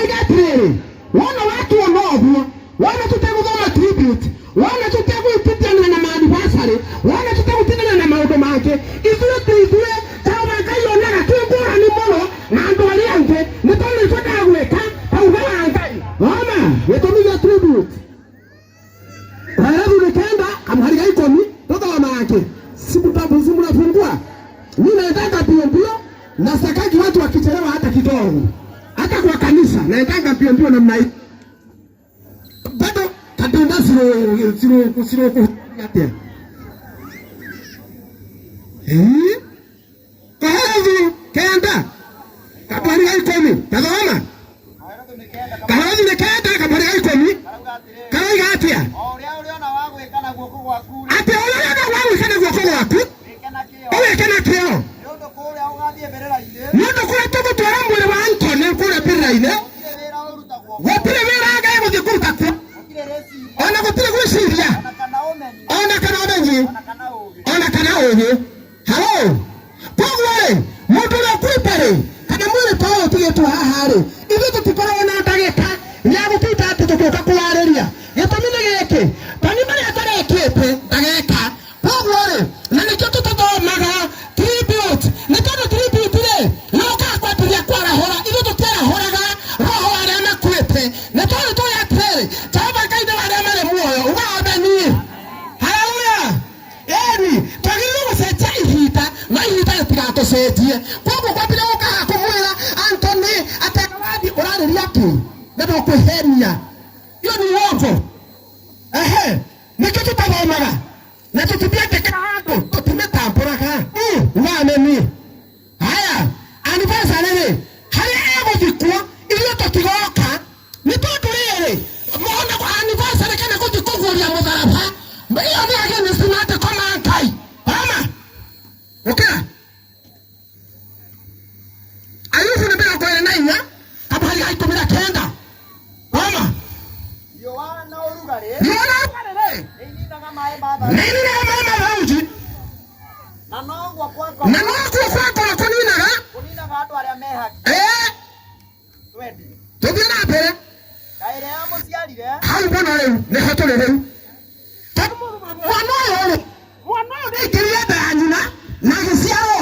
Ndĩroiga atĩrĩrĩ, wona watuona ũguo, wona tũtegũthoma tribute, wona tũtegũtindanĩra na maanniversary, wona tũtegũtindanĩra na maũndũ mangĩ, ithuĩ ti ithuĩ. Jehova Ngai onaga twĩ ngũrani mũno na andũ arĩa angĩ, nĩ tondũ nĩ twendaga gwĩka ta uga wa Ngai. Thoma gĩtũmi gĩa tribute. Kohelethu nĩ kenda kamũhari ga ikũmi tũthomake. Si mnafungua. Mimi naendanga mbio mbio na stakaki watu wakichelewa hata kidogo. Hata kwa kanisa naendanga mbio mbio namna hii. Bado kadenda zero zero zero atia. Eh? Kohelethu kenda kamũhari ga ikũmi tathoma. Kahothi nĩ kenda kamũhari ga ikũmi Karauga atĩrĩrĩ, karoiga atĩa? O ũrĩa ũrĩona wa gwĩka na guoko gwaku-rĩ, Atĩ ũrĩa ũrĩona wa gwĩka na guoko gwaku wĩke na kĩyo, ũwĩke na kĩyo, nĩ ũndũ kũrĩa ũgathiĩ mbĩrĩra-inĩ, nĩ ũndũ kũrĩa tũgũtwara mwĩrĩ wa Antony kũrĩa mbĩrĩra-inĩ gũtirĩ wĩra ũrutagwo kuo, gũtirĩ wĩra Ngai gũthiĩ kũruta kuo, gũtirĩ rĩciria, ona gũtirĩ gwĩciria, o na kana ũmenyi, ona kana ũmenyi, o na kana ũũgĩ. ona kana ũũgĩ. Halo, koguo rĩ mũndũ ũrĩa ũkuĩte rĩ kana mwĩrĩ ta ũyũ ũtigĩtwo haha rĩ, ithuĩ tũtikoragwo na ndagĩka ya gũtinda atĩ tũgĩũka kũwarĩria. Gĩtũmi nĩ gĩkĩ, tani marĩa atarekĩte ndageka. Koguo rĩ, na nĩkĩo tũtathomaga tribute, nĩ tondũ tribute rĩ yũkaga kwambĩrĩria kwarahũra. Ithuĩ tũtiarahũraga roho wa arĩa makuĩte, nĩ tondũ tũĩ atĩrĩrĩ, Jehova Ngai nĩ wa arĩa marĩ muoyo. Uga ameni. Haleluya. Eni, twagĩrĩirwo gũcenjia ihinda no ihinda rĩtigatũcenjie. Koguo kwambĩrĩria gũka haha kũmwĩra Anthony atĩ wathi ũrarĩria kĩ na ndũkwĩhenia, hiyo ni uongo. Ehe, nĩkĩo tũtathomaga na tũtithiandĩkaga handũ, tũtimĩtambũraga. Wameni. Haya, anniversary rĩ, harĩa egũthikwo ithuĩ tũtigoka nĩ tondũ rĩrĩ ona anniversary kana gũthiĩ kũguũria mũtharaba ĩyo nĩ against maandĩko ma Ngai. Roma ũkĩra Ayubu nĩ 24 kamũhari ga 19. Roma Riũa na ũrugarĩ riũa na ũrugarĩ rĩ nĩininaga maaĩ ma tharunji, nĩininaga maaĩ ma tharunji, na noguo kwa ngoro na noguo kwa ngoro kũninaga kũninaga andũ arĩa me haki. Twendi. Tũthiĩ na mbere. Kaĩ ĩrĩa yamũciarire Hau mũno rĩu nĩho tũrĩ rĩu, tondũ mwana ũyũ rĩ, mwana ũyũ nĩaingĩrire nda ya nyina na agĩciarwo,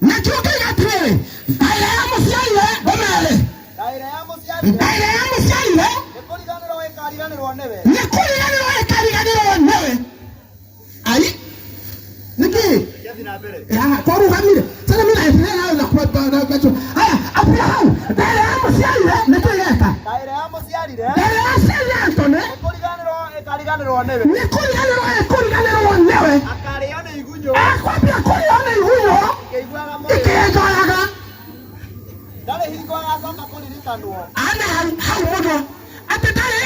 nakĩo kĩiga atĩrĩrĩ, nda ĩrĩa yamũciarire ndũmerĩ, Nda ĩrĩa yamũciarire nda ĩrĩa yamũciarire nĩ kũriganĩrwo ĩkariganĩrwo nĩwe. Nĩ kũriganĩrwo ĩkariganĩrwo nĩwe. Ai, nĩkĩ? Gĩathiĩ na mbere. Kwarugamire sasa mimi naendelea nayo na kwa na na haya apia hau nda ĩrĩa yamũciarire nĩkĩ ĩgeka? Nda ĩrĩa yamũciarire Nda ĩrĩa yaciarire Antony nĩ kũriganĩrwo ĩkariganĩrwo nĩwe. Nĩ kũriganĩrwo ĩkũriganĩrwo nĩwe. Akarĩo nĩ igunyũ Ekwambia kũrĩo nĩ igunyũ ikĩiguaga mũrĩo. Ikĩenjoyaga. Ndarĩ hingo agacoka kũririkanwo. Ana hau hau mũno atĩ ndarĩ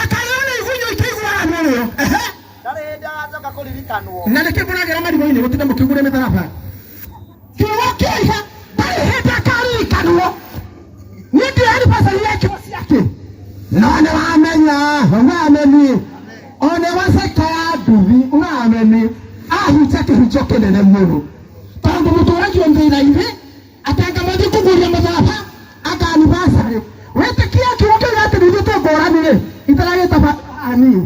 akarĩo nĩ igunyũ ikĩiguaga mũrĩo. Ehe. Ndarĩ hĩndĩ agacoka kũririkanwo. Na nĩkĩ mũragera marigũ-inĩ gũtinda mũkĩgũria mĩtharaba? Kiugo kĩoiga ndarĩ hĩndĩ akaririkanwo. Niĩ ndiũĩ anniversary yekirwo ciakĩ, no nĩ wamenya wameni one waceka ya nduthi wameni ahunjia kĩhunjio kĩnene mũno, tondũ mũtũragio thĩna-inĩ atanga mathiĩ kũguria mũtharaba anga anniversary. Wĩtĩkia kiugo kĩu atĩ nĩ ithuĩ twĩ ngũrani rĩ, itaragĩta niĩ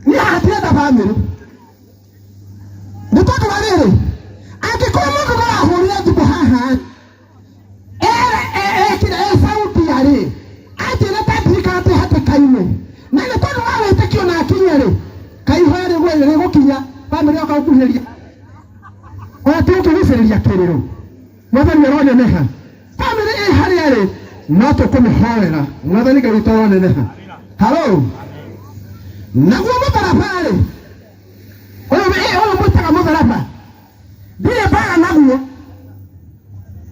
niĩ hatirenda bamĩrĩ, nĩ tondũ wa rĩrĩ, angĩkorwo mũndũ no ahũrire thimũ haha ekire e Saudia rĩ, anjĩre ta ndirikana twĩ hatĩka-inĩ, na nĩ tondũ wa wĩtĩkio na akinye rĩ, kaĩ ihoya rĩgũkinya bamĩrĩ yoka gũkuhĩrĩria, ona ti gũkĩgucĩrĩria kĩrĩro. Mwathani aroneneha. Bamĩrĩ ĩ harĩa rĩ, no tũkũmĩhoera. Mwathani Ngai witũ aroneneha. Halo, naguo mũtharaba rĩ, ũyũ ũyũ mwĩtaga mũtharaba, ndirĩ mbara naguo,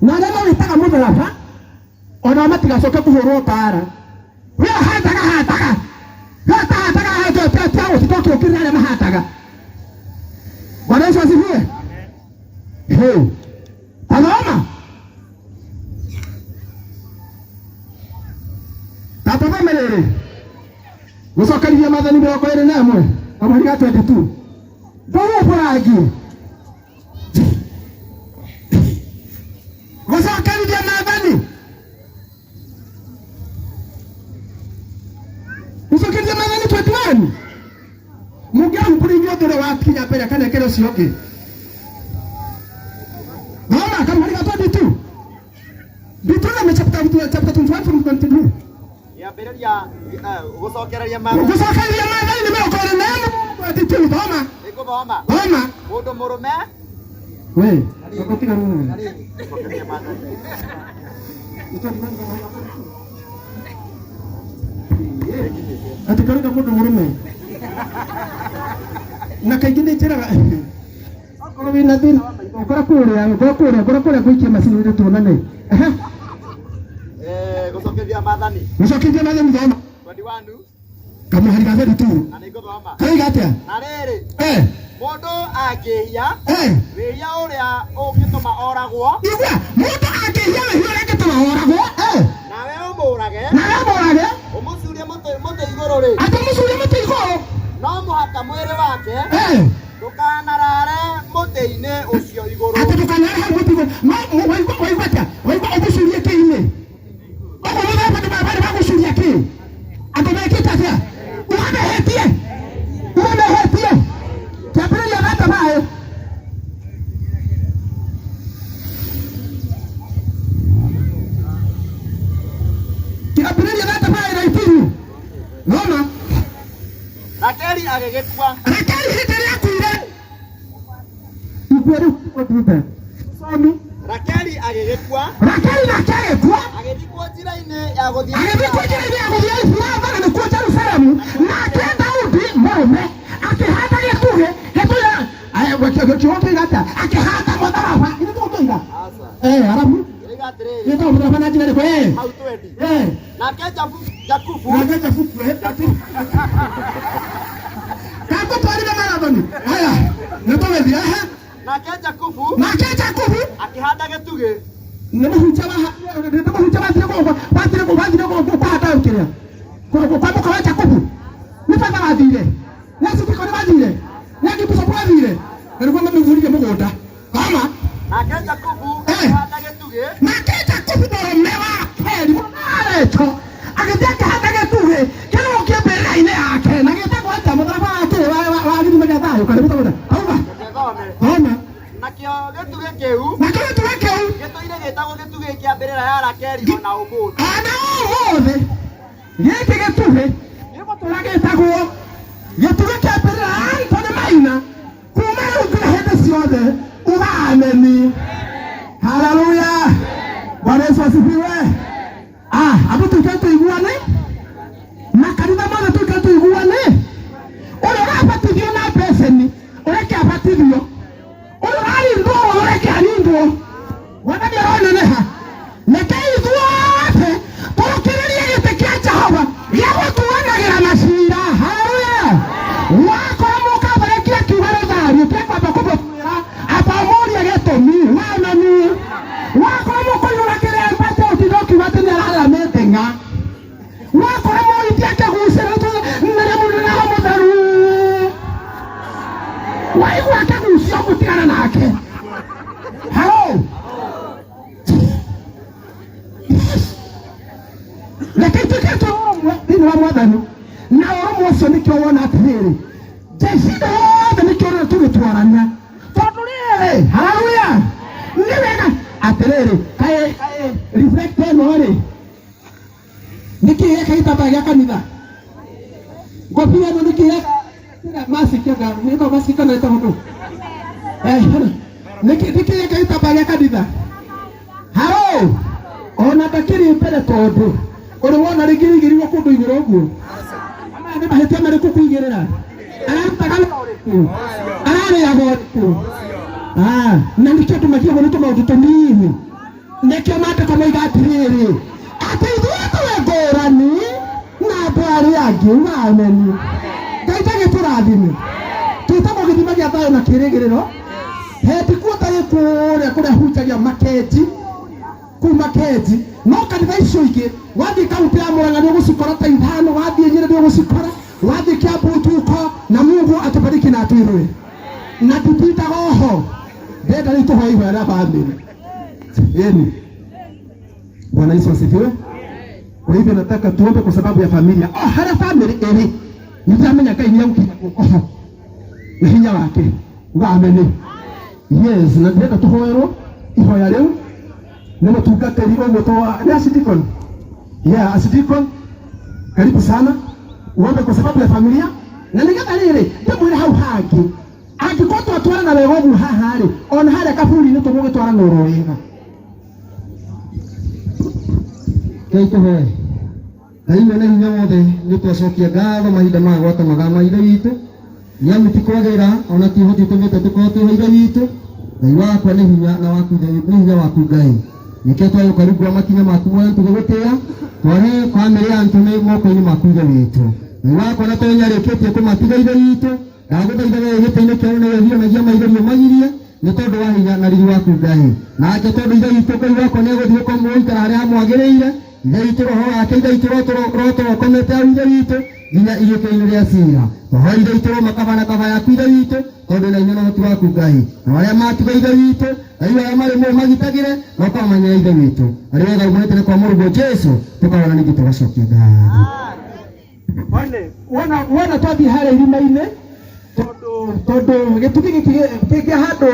na arĩa mawĩtaga mũtharaba onao matigacoke kũhũrwo mbara. We ũhandaga handaga, we ũtahandaga handa, tia gũtinda ũkĩũkĩrĩra arĩa mahandaga. Bwana Yesu asifiwe. Hey. Tathoma tatathome rĩrĩ gũcokerithia maathani 21 kamũhari ga 22 ndũgũbũrangi gũcokerithia. mbere kana ekere ũcio ũngĩ. Thoma kamũhari ga 22. Deuteronomy chapter 21 from 22. Kĩambĩrĩria gũcokereria maathani. Gũcokereria maathani nĩ mĩrongo ĩrĩ na ĩmwe 22 thoma. Nĩngũthoma. Thoma. Mũndũ mũrũme. We, ũgũtiga rũĩ. Gũcokereria maathani. Atĩ karauga mũndũ mũrũme. Na kaingĩ nĩ njĩraga okorwo wĩna thĩna wa maitho ngora kũrĩa ngora kũrĩa ngora kũrĩa ngũikie macini-inĩ tuonane. Ehe. Gũcokereria maathani. Gũcokereria maathani thoma. 21. Kamũhari ga 32. Na nĩngũthoma. Karauga atĩa? Na rĩrĩ. Mũndũ angĩhia wĩhia ũrĩa ũngĩtũma oragwo. Igua, mũndũ angĩhia wĩhia ũrĩa ũngĩtũma oragwo. Nawe ũmũũrage. Nawe ũmũũrage. Ũmũcurie mũtĩ igũrũ rĩ. Atĩ ũmũcurie mũtĩ igũrũ. No mũhaka mwĩrĩ wake. Ndũkanarare mũtĩ-inĩ ũcio igũrũ. Atĩ ndũkanarare hau mũtĩ igũrũ. No waigua atĩa? Waigua ũmũcurie kĩ-inĩ. Ũguo mũthemba nĩ barĩ wa gũcuria kĩ? Andũ mekĩte atĩa? Ũramehetie. Ũramehetie. Kĩambĩrĩria gata maĩ. Kĩambĩrĩria gata maĩ 19. Thoma. Rakeli agĩgĩkua. Rakeli hĩndĩ ĩrĩa akuire. Igua rĩu ũtinde. Somi. Rakeli agĩgĩkua. Rakeli nake agĩkua. Agĩthikwo njĩra-inĩ ya gũthiĩ. Agĩthikwo njĩra-inĩ ya gũthiĩ Efirata na nĩkuo Jerusalemu. Nake Daudi mũrũme akĩhanda gĩtugĩ gĩtugĩ kiugo kĩiga atĩa? Akĩhanda mũtharaba. Githĩ tiguo kĩiga? Arabu. Kĩiga atĩrĩrĩ. Gĩtagwo mũtharaba na njĩra ĩrĩkũ? Hau twendi. Nake Jakubu. Nake Jakubu. Kakũtwarire marathoni. Haya, nĩtũgĩthiĩ. Ehe. Nake Jakubu. Nake Jakubu. Akĩhanda gĩtugĩ. Nĩ mũhunjia wathire kũhanda kĩrĩa? Kwa mũka wa Jakubu. Nĩ baba wathire. Nĩ acitiko nĩ wathire. Nĩ akĩbishop wathire. Na nĩguo mamĩthurire mũgũnda. Thoma. Nake Jakubu akĩhanda gĩtugĩ. Nake Jakubu mũrũme wa Rakeli mũnarecho agĩthiĩ akĩhanda gĩtugĩ kĩrĩa kĩ mbĩrĩra-inĩ yake na gĩtagwo atĩa? Mũtharaba wa kĩrĩ wa gĩthima gĩa thayũ kana gĩtagwo atĩa? Auga. Thoma. Nakĩo gĩtugĩ kĩu. Nakĩo gĩtugĩ kĩu. Gĩtũire gĩtagwo gĩtugĩ kĩa mbĩrĩra ya Rakeli ona ũmũthĩ. Ona ũmũthĩ. Gĩkĩ gĩtugĩ gĩgũtũra gĩtagwo gĩtugĩ kĩa mbĩrĩra ya Anthony Maina kuma rĩu nginya hĩndĩ ciothe. Uga ameni. Haleluya. Bwana Yesu asifiwe. Andũ tuike tũiguane na kanitha mothe tuike tũiguane. Ũrĩa ũrabatithio na mbeceni ũreke abatithio, ũrĩa ũrarindwo ũreke arindwo. Mwathani aroneneha. Reke ithuothe tũrũkĩrĩrie gĩtĩ kĩa Jehova gĩa gũtuanagĩra macira. Haleluya. Wakorwo mũkabarekia kiuga rũthario kĩkwamba kũmũtuĩra amba ũmũrie gĩtũmi wameni. Wakorwo mũkũiyũra kĩremba kĩa ũtinda ũkiuga atĩ nĩararĩa mĩtĩng'a. Wakorwo mũitie akĩgucĩrĩrio nĩ mũnene mũtheru. Waigua akĩgucio mũtigana nake. Hello. Reke tuike twĩ ũrũmwe thĩinĩ wa Mwathani. Na ũrũmwe ũcio nĩkĩo wona atĩrĩrĩ, jeshi yothe nĩkĩo rĩu tũgĩtwarania. Tondũ rĩrĩ, haleluya, nĩ wega atĩrĩrĩ, kaĩ reflect ĩno rĩ, nĩkĩ gĩka gĩtambaya gĩa kanitha? Ngobia ĩno nĩkĩ gĩka masiki anga nĩko masiki kana ĩtagwo ndũ? Nĩkĩ gĩka gĩtambaya gĩa kanitha? Haro, ona ndakĩrĩ mbere tondũ ũrĩ wona rĩngĩ rĩigĩrĩirwo kũndũ igũrũ ũguo. Maya nĩ mahĩtia marĩkũ kũigĩrĩra? Ararutaga wĩra ũrĩkũ? Ararĩaga ũrĩkũ? Na nĩkĩo andũ magiagwo nĩ tũmaũndũ tũnini. Nĩkĩo maandĩko moiga atĩrĩrĩ, atĩ ithuĩ twĩ ngũrani na andũ arĩa angĩ. Ameni. Ngai ndagĩtũrathime. Twĩtagwo gĩthima gĩa thayũ na kĩĩrĩgĩrĩro. Hendikuo tarĩ kũrĩa kũrĩa hunjagia Makenji, kũu Makenji. No kanitha icio ingĩ wathiĩ kaunti ya Murang'a nĩ ũgũcikora ta ithano, wathiĩ Nyĩrĩ nĩ ũgũcikora, wathiĩ Kiambu tuko, na Mungu atubariki na atuinue. Na nditindaga oho, ndenda rĩu tũhoe ihoya rĩa bamĩrĩ. Yeni. Bwana Yesu asifiwe. Kwa hivyo nataka tuombe kwa sababu ya familia. Harĩa bamĩrĩ ĩrĩ, nĩndĩramenya Ngai nĩegũkinya guoko ho na hinya wake. Uga ameni. Yes, na ndĩrenda tũhoerwo ihoya rĩu nĩ mũtungatĩri ũgwĩtwo nĩ Asidikon. Yeah, Asidikon, karibu sana uombe kwa sababu ya familia na nĩgetha rĩrĩ ndĩmwĩre hau hangĩ angĩkorwo twatwarana wega ũguo haha rĩ ona harĩa kaburi-inĩ tũgũgĩtwarana oro wega. Ngai tũhoe. Ngai mwene hinya wothe nĩ twacokia ngatho mahinda maya gwata mathaa ma ithe witũ nĩ amu ti kwagĩra ona ti ũhoti ũtũmĩte tũkorwo twĩho ithe witũ. Ngai wakwa nĩ hinya na waku nĩ hinya waku Ngai, nĩkĩo twagũka rungu rwa makinya maku mwathani tũgĩgũtĩĩa tware bamĩrĩ ya Antony moko-inĩ maku ithe witũ. Ngai wakwa na tondũ nĩarĩkĩtie kũmatiga ithe witũ, ndagũthaitha wee gĩtĩ-inĩ kĩa ũnene ũhiũranagia maithori ũmagirie nĩ tondũ wa hinya na riri waku Ngai. Nake tondũ ithe witũ Ngai wakwa nĩegũthiĩ gũikara harĩa hamwagĩrĩire ithe witũ, roho wake ithe witũ rotoro ũkomete hau ithe witũ nginya iriũkĩro-inĩ rĩa cira. Roho ithe witũ roma kaba na kaba yaku ithe witũ tondũ na hinya na ũhoti waku Ngai. Na arĩa matiga ithe witũ Ngai arĩa marĩ muoyo magitagĩre na ũkamamenyera ithe witũ. Arĩ wega umanĩte na kwa Mũrũguo Jesũ tũkahona ningĩ tũgacokia ngatho. One, wona wona twathiĩ harĩa irima-inĩ tondũ tondũ gĩtugĩ gĩkĩ kĩngĩhandwo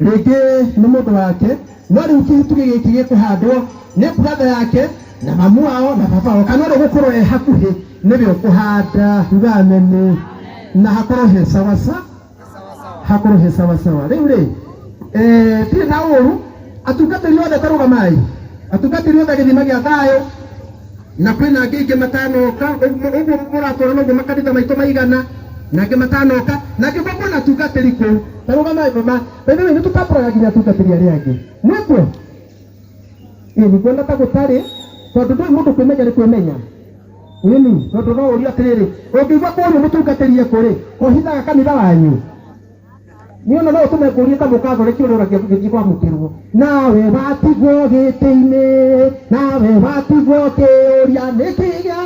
rĩngĩ nĩ mũndũ wake, no rĩu gĩtugĩ gĩkĩ gĩkũhandwo nĩ brother yake na mamu wao na baba wao kana ũrĩa ũgũkorwo e hakuhĩ nĩwe ũkũhanda. Uga ameni. Na hakorwo he sawasawa, hakorwo he sawasawa. Rĩu rĩ ndirĩ na ũru, atungatĩri othe tarũgamai, atungatĩri othe gĩthima gĩa thayũ na kwĩna angĩ aingĩ matanoka ũguo mũratwara noguo makanitha maitũ maigana na angĩ matanoka na angĩkorwo kwĩna atungatĩri kũu tarũgamai. Mama, by the way, nĩ tũtambũraga nginya atungatĩri arĩa angĩ nĩkuo ĩ nĩkuona ta gũtarĩ tondũ ndũĩ mũndũ kwĩmenya nĩ kwĩmenya ĩni tondũ no ũrie atĩrĩrĩ ũngĩigua kũũrio mũtungatĩri ekũ rĩ ũhithaga kanitha wanyu niĩ ona no ũtũme ngũrie ta mũkathoreki ũrĩa ũragia gĩthiĩ kwamũkĩrwo nawe watigwo gĩtĩ-inĩ nawe watigwo kĩũria nĩkĩ gĩa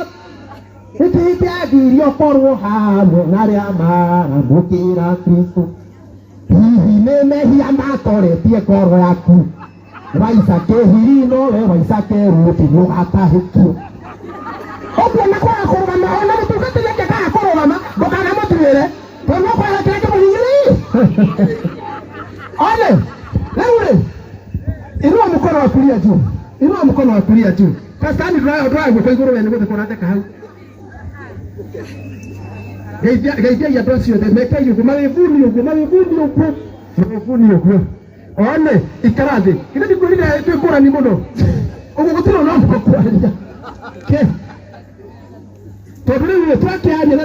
nĩkĩ kĩagirio ũkorwo hamwe na arĩa maramũkĩra Kristo hihi nĩ mehia matoretie ngoro yaku waica kĩhiri nowe waica keruti nĩũgatahĩkio ũguo na kwaga kũrũgama ona mũtungatĩri angĩkaga kũrũgama ndũkanamũtuĩre tondũ no kwaga kĩrĩa kĩmũhinyĩrĩirie. One rĩu rĩ inua mkono wa kulia juu, inua mkono wa kulia juu. Pastor ni ndroya guoko igũrũ we nĩ gũtheka ũratheka hau. Geithiai andũ acio othe mekei ũguo mawĩvuni ũguo mawĩvuni ũguo mawĩvuni ũguo. One ikara thĩ githĩ ndikwĩrire twĩ ngũrani mũno ũguo gũtirĩ ona ũmwe kwaria ke tondũ rĩu rĩ twakĩaria na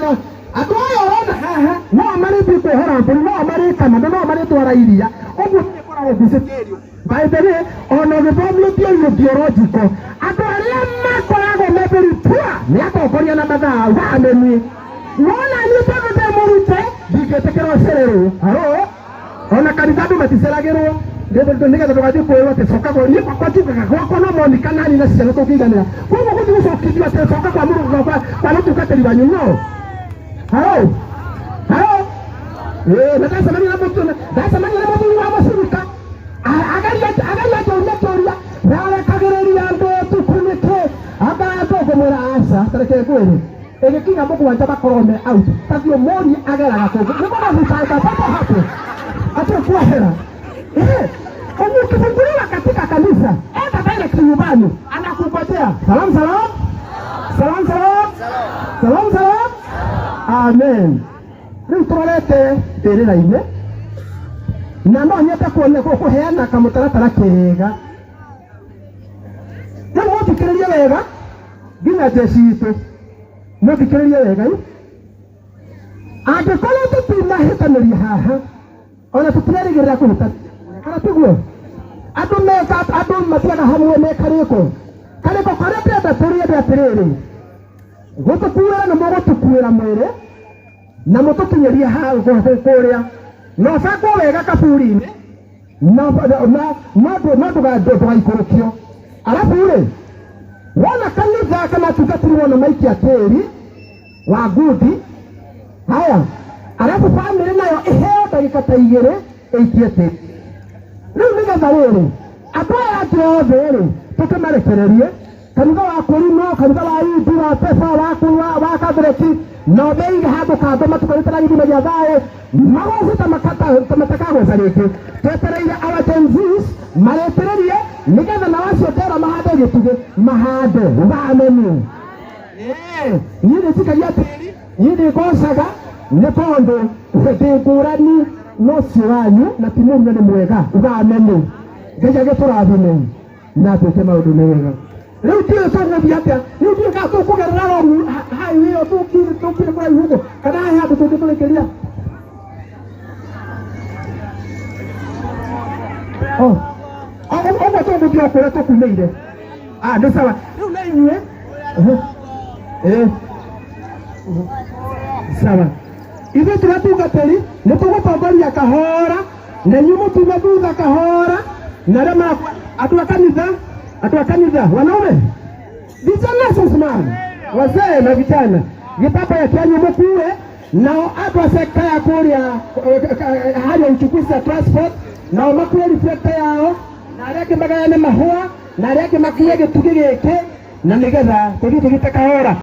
andũ aya ũrona haha no marĩthiĩ kuohora mbũri no marĩkama na no marĩtwara iria ũguo nĩkoragwo ngucĩtĩrio. By the way, ona ũgĩthomio theological andũ arĩa makoragwo me very poor nĩ atongoria na mathaa wa ameni. Wona niĩ tondũ ndĩ mũrutwo ndingĩtĩkĩra ũcererwo haro ona kanitha andũ maticeragĩrwo nĩgetha ndũgathiĩ kwĩrwo atĩ coka kwa niĩ gwakwa njugaga gwakwa no Monica nani na ciana tũngĩiganĩra koguo gũthiĩ gũcokithio atĩ coka kwa mũrũ kwa kwa mũtungatĩri wanyu no haro haro na ndacemania na mũtu ndacemania na mũthuri wa mũcirika agaria agaria njũria kĩũria warekagĩrĩria andũ ũtukũ nĩkĩ anga andũ ngũmwĩra aca tareke ngwĩre ĩgĩkinya mũgwanja makorwo me out tathiĩ ũmũrie ageraga kũngĩ nĩguo gũbanga papo hapo atĩ kwehera ukifunguliwa katika kanisa enda direct nyumbani anakungojea. Salam salam salam salam salam salam amen. Rĩu tũrorete mbĩrĩra-inĩ na no nyende kuona kũheana kamũtaratara kega. Rĩu mũthikĩrĩrie wega nginya jeshi itũ mũthikĩrĩrie wega i angĩkorwo tũtinahĩtanĩria haha ona tũtirerĩgĩrĩra kũhĩtania kana tiguo andũ meka andũ mathiaga hamwe me karĩko karĩko karĩa ndĩrenda tũrĩe nĩ atĩrĩrĩ gũtũkuĩra nĩ mũgũtũkuĩra mwĩrĩ na mũtũkinyĩrie hau kũrĩa na ũbangwo wega kaburi-inĩ no ndũgaikũrũkio. Arabu rĩ wona kanitha kana atungatĩri wona maikia tĩri wa ngundi haya arabu bamĩrĩ nayo ĩheo ndagĩka ta igĩrĩ ĩikie tĩri. Rĩu nĩgetha rĩrĩ andũ aya angĩ othe rĩ tũkĩmarekererie kanitha wa kũrino kanitha wa indi wa pepa wa wa wa kathoreki Nao meige handũ kando matukanĩte na gĩthima gĩa thayũ magoce ta matakagweca rĩngĩ. Twetereire our Gen Zs marĩtĩrĩrie nĩgetha nao acio ndera mahande gĩtugĩ mahande ugameni. Niĩ nĩ njikagia tĩri, niĩ nĩ ngocaga nĩ tondũ ndĩ ngũrani na ũcio wanyu na ti mũru na nĩ mwega ugameni. Ngai agĩtũrathime na twĩke maũndũ mega. Rĩu ndiũĩ tũgũthiĩ atĩa, rĩu ndiũĩ kana tũkũgerera roru highway ĩyo tũkire kũraihu ũguo kana he handũ tũngĩtũrĩkĩria. Oh, ũguo tũgũthiĩ o kũrĩa tũkumĩire. Ah, nĩ sawa. Rĩu na inyuĩ sawa, ithuĩ tũrĩ atungatĩri nĩ tũgũtongoria kahora na inyuĩ mũtume thutha kahora na arĩa marakua andũ a kanitha, andũ a kanitha, wanaume, vijana, simame, wazee na vijana, gĩtambaya kĩanyu mũkue. Nao andũ a sekta ya kũrĩa hali ya uchukuzi ya transport nao makue reflector yao na arĩa angĩ magayane mahũa na arĩa angĩ makue gĩtugĩ gĩkĩ na nĩgetha tũthiĩ tũthiĩte kahora.